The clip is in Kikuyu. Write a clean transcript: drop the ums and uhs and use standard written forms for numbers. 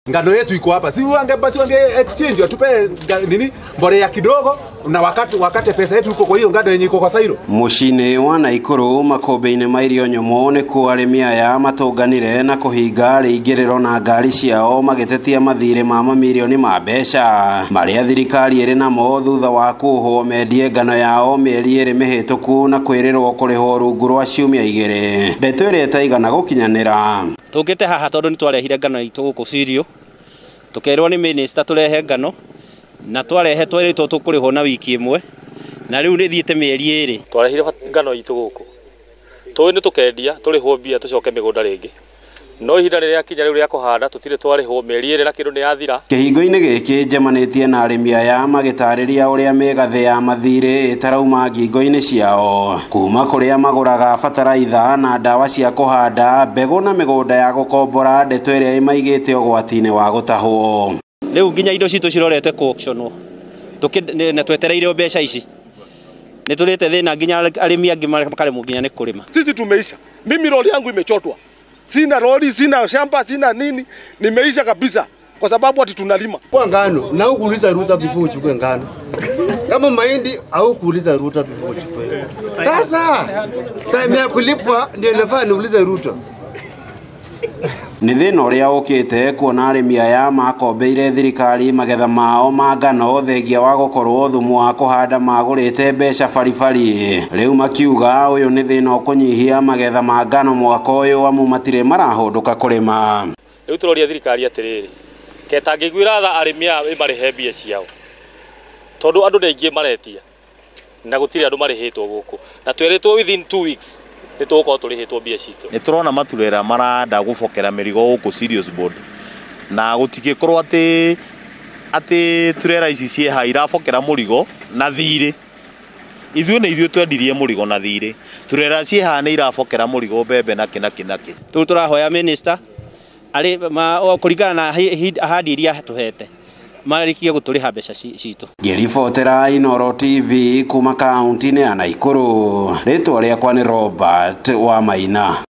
Ngano yetu iko hapa, si wange basi wange exchange watupe nini mbolea kidogo na wakate pesa yetu huko kwa hiyo ngano yenye iko kwa silo. Muciĩ-inĩ wa Naikuru makũmbĩ-inĩ ma irio nyũmũ nĩkuo arĩmi aya matũnganire na kũhinga rĩingĩrĩro na ngari ciao magĩtetia mathirĩ ma mamirioni ma mbeca marĩa thirikari ĩrĩ namo thutha wa kuohwo mendie ngano yao mĩeri ĩrĩ mĩhĩtũku na kwĩrĩrwo kũrĩhwo rungu rwa ciumia igĩrĩ, ndeto ĩrĩa ĩtaigana gũkinyanĩra. Tũkĩte haha tondũ nĩtwarehire ngano itũ gũkũ Sirio, tũkerwo nĩ minister tũrehe ngano na twarehe twerĩtwo tũkũrĩhwo na wiki ĩmwe na rĩu nĩthiĩte mĩeri ĩrĩ. Twarehire ngano itũ gũkũ tũĩ nĩ tũkendia tũrĩhwo mbia tũcoke mĩgũnda rĩngĩ, no ihinda rĩrĩa kinya rĩu rĩa kũhanda tũtirĩ twarĩhwo, mĩeri ĩrĩ na kĩndũ nĩ yathira. Kĩhingo-inĩ gĩkĩ njemanĩtie na arĩmi aya magĩtarĩria ũrĩa mĩgathĩ ya mathirĩ ĩtarauma ngingo-inĩ ciao kuma kũrĩa magũraga bataraitha na ndawa cia kũhanda, mbegũ na mĩgũnda ya gũkombora, ndeto ĩrĩa ĩmaigĩte ũgwati-inĩ wa gũtahwo. Rĩu nginya indo citũ cirorete ku auctionwo na twetereire mbeca ici nĩ tũrĩte thĩna nginya arĩmi angĩ makaremwo nginya nĩ kũrĩma. Sisi tumeisha, mimi lori yangu imechotwa, sina lori, sina shamba, sina nini, nimeisha kabisa kwa sababu ati tunalima kwa ngano. Na hukuuliza Ruto before uchukue ngano, kama mahindi au kuuliza Ruto before uchukue. Sasa time ya kulipwa ndio inafaa niulize Ruto. Nĩ thĩna ũrĩa ũkĩte kuona arĩmi aya makombeire thirikari magetha mao ma ngano thengia wa gũkorwo thumu wa kũhanda magũrĩte mbeca baribari. Rĩu makiuga ũyũ nĩ thĩna ũkũnyihia magetha ma ngano mwaka ũyũ amu matirĩ marahũndũka kũrĩma. Rĩu tũroria thirikari atĩrĩrĩ, ketangĩiguĩra tha arĩmi aya ĩmarĩhe mbia ciao, tondũ andũ nĩ aingĩ maretia na gũtirĩ andũ marĩhĩtwo gũkũ, na twerĩtwo within 2 weeks nĩ tũgũkorwo tũrĩhĩtwo mbia citũ. Nĩ tũrona maturera maranda gũbokera mĩrigo gũkũ Serious Board, na gũtingĩkorwo atĩ turera ici ciĩha irabokera mũrigo na thirĩ. Ithuĩ nĩ ithuĩ twendirie mũrigo na thirĩ, turera ciĩha nĩ irabokera mũrigo mbembe na kĩ na kĩ na kĩ. Rĩu tũrahoya minister arĩ kũringana na ahadi iria tũhete marĩkie gũtũrĩha mbeca citũ. Ngĩribotera Inooro TV kuma kaunti-inĩ ya Naikuru, rĩtwa rĩakwa nĩ Robert Wamaina.